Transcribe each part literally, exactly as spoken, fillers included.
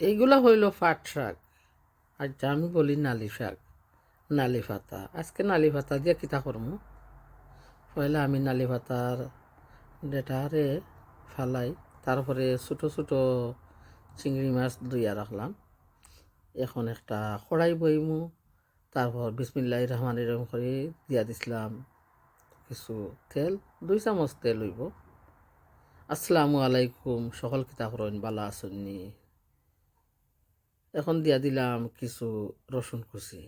এইগুলা হইল পাট শাক। আচ্ছা, আমি বলি নালি শাক, নালি পাতা। আজকে নালি পাতা দিয়া কিতা করমু? পয়লা আমি নালি পাতার ডেটারে ফালাই, তারপরে ছোট ছোট চিংড়ি মাছ ধুইয়া রাখলাম। এখন একটা কড়াই বইমু, তারপর বিসমিল্লাহির রহমানির রহিম করি দিয়া দিছলাম কিছু তেল, দুই চামচ তেল অইব। আসসালামু আলাইকুম, সকল কিতা করইন, বালা আছইন নি? এখন দিয়া দিলাম কিছু রসুন কুচি।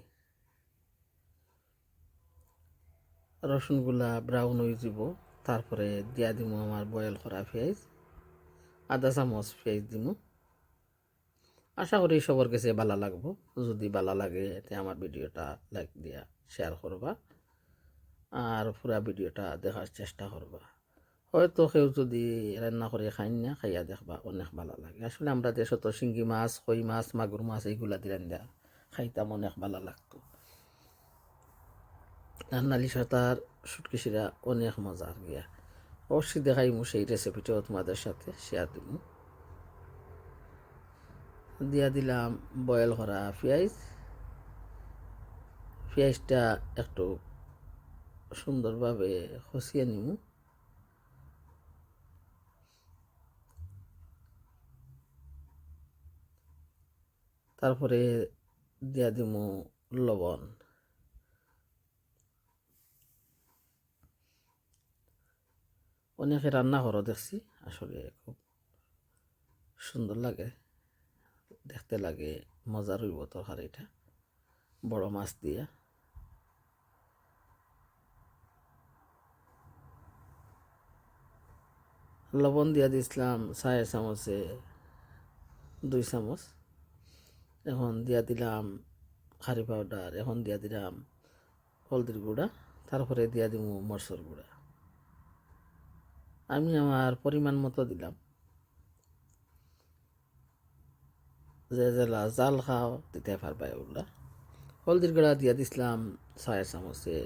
রসুনগুলা ব্রাউন অই যিব, তারপরে দিয়া দিমু আমার বয়েল করা পিয়াইজ, আধা চামচ পিয়াইজ দিমু। আশা করি সবর গেছে বালা লাগবো। যদি বালা লাগে, তে আমার ভিডিওটা লাইক দিয়া শেয়ার করবা, আর পুরা ভিডিওটা দেখার চেষ্টা করবা। হয়তো কেউ যদি রান্না করি খাইন না, খাইয়া দেখবা, অনেক বালা লাগে। আসলে আমরা দেশো তো শিঙ্গি মাছ, কই মাছ, মাগুর মাছ এইগুলা দি রান্দা খাইতাম, অনেক বালা লাগতো। আর নালি পাতার শুটকি শিরা অনেক মজার গিয়া। অবশ্যই দেখাইমু সেই রেসিপিটাও তোমাদের সাথে শেয়ার দিমু। দিয়া দিলাম বয়েল করা পিয়াইজ। পিয়াইজটা একটু সুন্দরভাবে কষিয়া নিমু। তারপরে দিয়া দিমু লবণ। অনেকে রান্না করো দেখছি, আসলে খুব সুন্দর লাগে, দেখতে লাগে, মজার অইব তরকারিটা। বড় মাছ দিয়া। লবণ দিয়া দিছলাম চায়ের চামচে দুই চামচ। এখন দিয়া দিলাম কারি পাউডার, এখন দিয়া দিলাম হলদির গুঁড়া, তারপরে দিয়া দিমু মরচর গুঁড়া। আমি আমার পরিমাণ মতো দিলাম। যে যেলা জাল খাও, দিতে পারবা এগুলা। হলদির গুঁড়া দিয়া দিছলাম চায়ের চামচে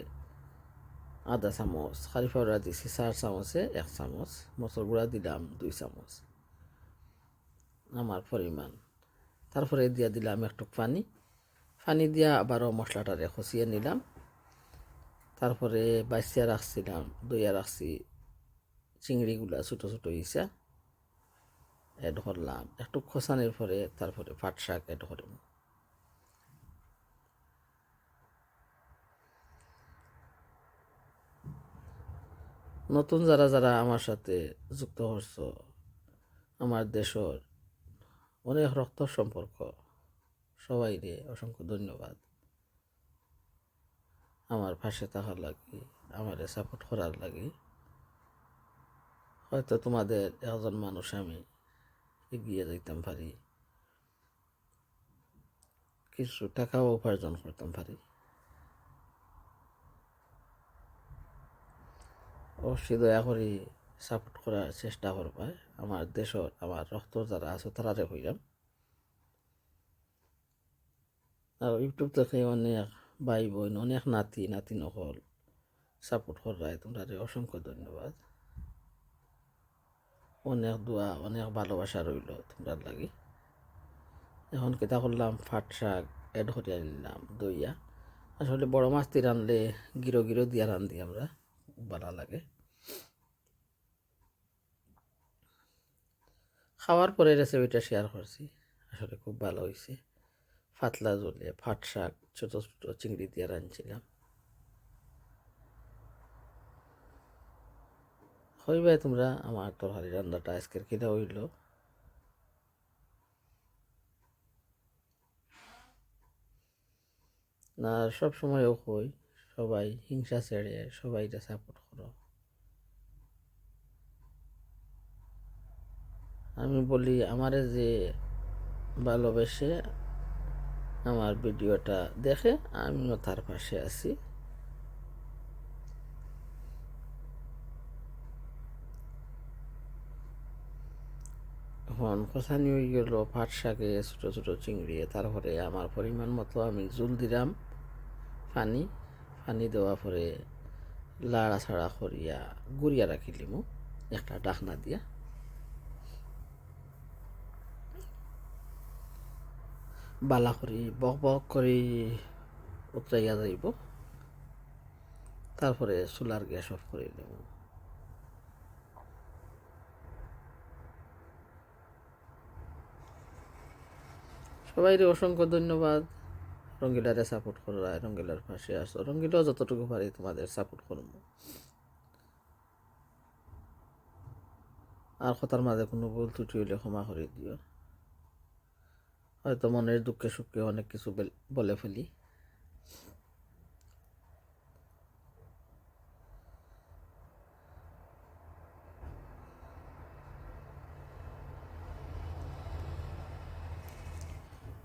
আধা চামচ, কারি পাউডার দিছি চার চামচে এক চামচ, মরচর গুঁড়া দিলাম দুই চামচ, আমার পরিমাণ। তারপরে দিয়া দিলাম একটুক পানি। পানি দিয়া আবারও মশলাটারে কষিয়া নিলাম। তারপরে বাইছিয়া রাখছিলাম, ধইয়া রাখছি চিংড়িগুলা ছোট ছোট ইছা অ্যাড করলাম। একটু কষানির পরে তারপরে পাট শাক অ্যাড করিমু। নতুন যারা যারা আমার সাথে যুক্ত হচ্ছ, আমার দেশর অনেক রক্তর সম্পর্ক, সবাইরে অসংখ্য ধন্যবাদ আমার পাশে থাকার লাগি, আমারে সাপোর্ট করার লাগি। হয়তো তোমাদের একজন মানুষ আমি এগিয়ে যাইতাম পারি, কিছু টাকাও উপার্জন করতাম পারি। অবশ্যই দয়া করি সাপোর্ট করার চেষ্টা করবা। আমার দেশর, আমার রক্ত যারা আছে, তারারে কইলাম। আর YouTube থেকে অনেক ভাই বোন, অনেক নাতি নাতিন অকল সাপোর্ট কররায়, তোমরারে অসংখ্য ধন্যবাদ। অনেক দোয়া, অনেক ভালোবাসা রইল তোমরার লাগি। এখন কিতা করলাম, পাট শাক অ্যাড করিয়া নিলাম ধইয়া। আসলে বড় মাছ দি রানলে গিরো গিরো দিয়া রান্ধি আমরা, খুব ভালা লাগে। খাওয়ার পরে রেসিপিটা শেয়ার করছি, আসলে খুব ভালা অইছে। পাতলা ঝোলে পাট শাক, ছোট ছোট চিংড়ি দিয়া রানছিলাম। কইবায় তোমরা আমার তরকারি রান্নাটা আজকের কিলা অইল। আর সব সময়ও কই, সবাই হিংসা ছেড়ে সবাইরে সাপোর্ট করো। আমি বলি, আমারে যে ভালোবেসে আমার ভিডিওটা দেখে, আমিও তার পাশে আছি। এখন কষানি অই গেল পাট শাকে ছোট ছোট চিংড়ি, তারপরে আমার পরিমাণ মতো আমি ঝুল দিলাম পানি। পানি দেওয়ার পরে লাড়াচাড়া করিয়া গুড়িয়া রাখিলিমু একটা ঢাকনা দিয়া। বালা করি বক বক করি উতরাইয়া যাইবো। তারপরে চুলার গ্যাস অফ করি দেব। সবাইরে অসংখ্য ধন্যবাদ। রঙ্গিলারে সাপোর্ট কররায়, রঙ্গিলার পাশে আছো। রঙ্গিলাও যতটুকু পারি তোমাদের সাপোর্ট করমু। আর কথার মাঝে কুনু ভুল ত্রুটি অইলে ক্ষমা করি দিও। হয়তো মনের দুঃখে সুখে অনেক কিছু বেল-, বলে ফেলি।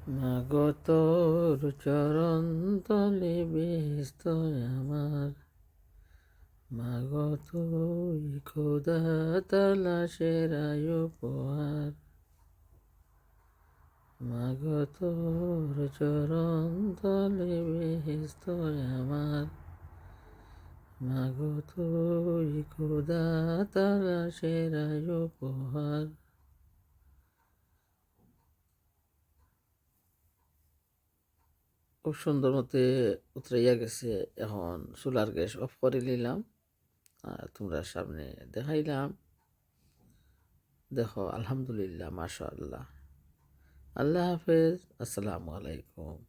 মাগো তোর চরণ তলে বেহেস্ত আমার, মাগো তুই খোদা তালা সেরা উপহার। মাগো তোর চরণ তলে বেহেস্ত আমার, মাগো তুই খোদা তালা সেরা উপহার। খুব সুন্দর মতে উতরাইয়া গেছে। এখন চুলার গ্যাস অফ করি নিলাম, আর তোমরার সামনে দেখাইলাম। দেখো, আলহামদুলিল্লাহ, মাশাআল্লাহ। আল্লাহ হাফেজ, আসসালামু আলাইকুম।